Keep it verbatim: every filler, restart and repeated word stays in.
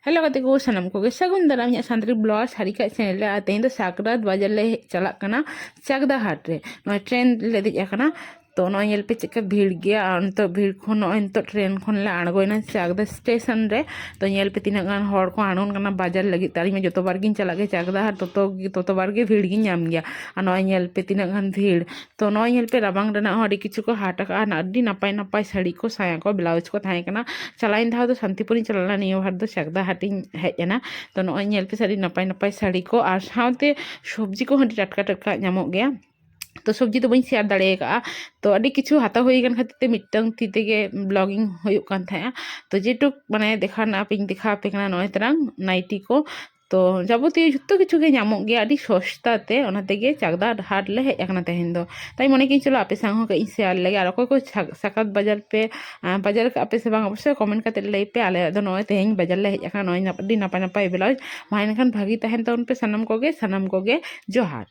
Hello ᱜᱟᱛᱮ ᱠᱚ, ᱥᱟᱱᱟᱢ ᱠᱚᱜᱮ ᱥᱟᱹᱜᱩᱱ ᱫᱟᱨᱟᱢ ᱤᱧᱟᱹᱜ ᱥᱟᱱᱛᱟᱲᱤ ᱵᱞᱚᱜ ᱥᱟᱹᱨᱤ ᱠᱟᱡ ᱪᱮᱱᱮᱞ ᱨᱮ᱾ ᱟᱨ ᱛᱮᱦᱮᱧ ᱫᱚ ᱥᱟᱠᱨᱟᱛ ᱵᱟᱡᱟᱨ ᱞᱮ ᱦᱮᱡ ᱪᱟᱞᱟᱜ ᱠᱟᱱᱟ, ᱪᱟᱠᱫᱟ ᱦᱟᱴ ᱨᱮ᱾ ᱱᱚᱜᱼᱚᱭ ᱴᱨᱮᱱ ᱞᱮ ᱫᱮᱡ ᱟᱠᱟᱱᱟ᱾ ᱛᱚ ᱱᱚᱜᱼᱚᱭ ᱧᱮᱞ ᱯᱮ ᱪᱮᱫᱠᱟ ᱵᱷᱤᱲ ᱜᱮᱭᱟ᱾ ᱟᱨ ᱱᱤᱛᱚᱜ ᱵᱷᱤᱲ ᱠᱷᱚᱱ ᱱᱚᱜᱼᱚᱭ ᱱᱤᱛᱚᱜ ᱴᱨᱮᱱ ᱠᱷᱚᱱ ᱞᱮ ᱟᱬᱜᱚᱭᱮᱱᱟ ᱪᱟᱠᱫᱟ ᱥᱴᱮᱥᱚᱱ ᱨᱮ᱾ ᱛᱚ ᱧᱮᱞ ᱯᱮ ᱛᱤᱱᱟᱹᱜ ᱜᱟᱱ ᱦᱚᱲ ᱠᱚ ᱟᱬᱜᱚᱱ ᱠᱟᱱᱟ ᱵᱟᱡᱟᱨ ᱞᱟᱹᱜᱤᱫ ᱛᱮ᱾ ᱟᱨ ᱤᱧ ᱢᱟ ᱡᱚᱛᱚ ᱵᱟᱨ ᱜᱤᱧ ᱪᱟᱞᱟᱜ ᱜᱮᱭᱟ ᱪᱟᱠᱫᱟ ᱦᱟᱴ, ᱛᱚᱛᱚ ᱛᱚᱛᱚ ᱵᱟᱨ ᱜᱮ ᱵᱷᱤᱲ ᱜᱤᱧ ᱧᱟᱢ ᱜᱮᱭᱟ᱾ ᱟᱨ ᱱᱚᱜᱼᱚᱭ ᱧᱮᱞ ᱯᱮ ᱛᱤᱱᱟᱹᱜ ᱜᱟᱱ ᱵᱷᱤᱲ᱾ ᱛᱚ ᱱᱚᱜᱼᱚᱭ ᱧᱮᱞ ᱯᱮ ᱨᱟᱵᱟᱝ ᱨᱮᱱᱟᱜ ᱦᱚᱸ ᱟᱹᱰᱤ ᱠᱤᱪᱷᱩ ᱠᱚ ᱦᱟᱴ ᱟᱠᱟᱫᱼᱟ᱾ ᱟᱹᱰᱤ ᱱᱟᱯᱟᱭ ᱱᱟᱯᱟᱭ ᱥᱟᱹᱲᱤ ᱠᱚ, ᱥᱟᱭᱟ ᱠᱚ, ᱵᱞᱟᱣᱩᱡᱽ ᱠᱚ ᱛᱟᱦᱮᱸ ᱠᱟᱱᱟ᱾ ᱪᱟᱞᱟᱣᱮᱱ ᱫᱷᱟᱣ ᱫᱚ ᱥᱟᱱᱛᱤᱯᱩᱨᱤᱧ ᱪᱟᱞᱟᱣ ᱞᱮᱱᱟ, ᱱᱤᱭᱟᱹ ᱵᱟᱨ ᱫᱚ ᱪᱟᱠᱫᱟ ᱦᱟᱴᱤᱧ ᱦᱮᱡ ᱮᱱᱟ᱾ ᱛᱚ ᱱᱚᱜᱼᱚᱭ ᱧᱮᱞ ᱯᱮ ᱥᱮ ᱟᱹᱰᱤ ᱱᱟᱯᱟᱭ ᱱᱟᱯᱟᱭ ᱥᱟᱹᱲᱤ ᱠᱚ, ᱟᱨ ᱥᱟᱶᱛᱮ ᱥᱚᱵᱽᱡᱤ ᱠᱚᱦᱚᱸ ᱟᱹᱰᱤ ᱴᱟᱴᱠᱟ ᱴᱟᱴᱠᱟ ᱧᱟᱢᱚᱜ ᱜᱮᱭᱟ᱾ ᱛᱚ ᱥᱚᱵᱽᱡᱤ ᱫᱚ ᱵᱟᱹᱧ ᱥᱮᱭᱟᱨ ᱫᱟᱲᱮ ᱟᱠᱟᱫᱼᱟ᱾ ᱛᱚ ᱟᱹᱰᱤ ᱠᱤᱪᱷᱩ ᱦᱟᱛᱟᱣ ᱦᱩᱭ ᱟᱠᱟᱱ ᱠᱷᱟᱹᱛᱤᱨ ᱛᱮ ᱢᱤᱫᱴᱟᱝ ᱛᱤ ᱛᱮᱜᱮ ᱵᱞᱚᱜᱤᱝ ᱦᱩᱭᱩᱜ ᱠᱟᱱ ᱛᱟᱦᱮᱸᱜᱼᱟ᱾ ᱛᱚ ᱡᱮᱴᱩᱠ ᱢᱟᱱᱮ ᱫᱮᱠᱷᱟᱣ ᱨᱮᱱᱟᱜ ᱟᱯᱮᱧ ᱫᱮᱠᱷᱟᱣ ᱟᱯᱮ ᱠᱟᱱᱟ ᱱᱚᱜᱼᱚᱭ ᱛᱟᱨᱟᱝ ᱱᱟᱭᱴᱤ ᱠᱚ᱾ ᱛᱚ ᱡᱟᱵᱚᱛᱤᱭᱚ ᱡᱷᱚᱛᱚ ᱠᱤᱪᱷᱩ ᱜᱮ ᱧᱟᱢᱚᱜ ᱜᱮᱭᱟ ᱟᱹᱰᱤ ᱥᱚᱥᱛᱟ ᱛᱮ, ᱚᱱᱟ ᱛᱮᱜᱮ ᱪᱟᱠᱫᱟ ᱦᱟᱴ ᱞᱮ ᱦᱮᱡ ᱟᱠᱟᱱᱟ ᱛᱮᱦᱮᱧ ᱫᱚ᱾ ᱛᱟᱭ ᱢᱚᱱᱮ ᱠᱮᱫᱟᱹᱧ ᱪᱚᱞᱚ ᱟᱯᱮ ᱥᱟᱶ ᱦᱚᱸ ᱠᱟᱹᱡ ᱤᱧ ᱥᱮᱭᱟᱨ ᱞᱮᱜᱮ᱾ ᱟᱨ ᱚᱠᱚᱭ ᱠᱚ ᱥᱟ-, ᱥᱟᱠᱨᱟᱛ ᱵᱟᱡᱟᱨ ᱯᱮ, ᱟᱸ, ᱵᱟᱡᱟᱨ ᱠᱟᱜ ᱯᱮ ᱥᱮ ᱵᱟᱝ, ᱚᱵᱚᱥᱥᱳᱭ ᱠᱚᱢᱮᱱᱴ ᱠᱟᱛᱮ ᱞᱟᱹᱭ ᱯᱮ᱾ ᱟᱞᱮ ᱫᱚ ᱱᱚᱜᱼᱚᱭ ᱛᱮᱦᱮᱧ ᱵᱟᱡᱟᱨ ᱞᱮ ᱦᱮᱡ ᱟᱠᱟᱱᱟ, ᱱᱚᱜᱼᱚᱭ ᱱᱟᱯ-, ᱟᱹᱰᱤ ᱱᱟᱯᱟᱭ ᱱᱟᱯᱟᱭ ᱵᱞᱟᱣᱩᱡᱽ᱾ ᱢᱟ ᱮᱱᱠᱷᱟᱱ ᱵᱷᱟᱹᱜᱤ ᱛᱟᱦᱮᱱ ᱛᱟᱵᱚᱱ ᱯᱮ ᱥᱟᱱᱟᱢ ᱠᱚᱜᱮ, ᱥᱟᱱᱟᱢ ᱠᱚᱜᱮ ᱡᱚᱦᱟᱨ᱾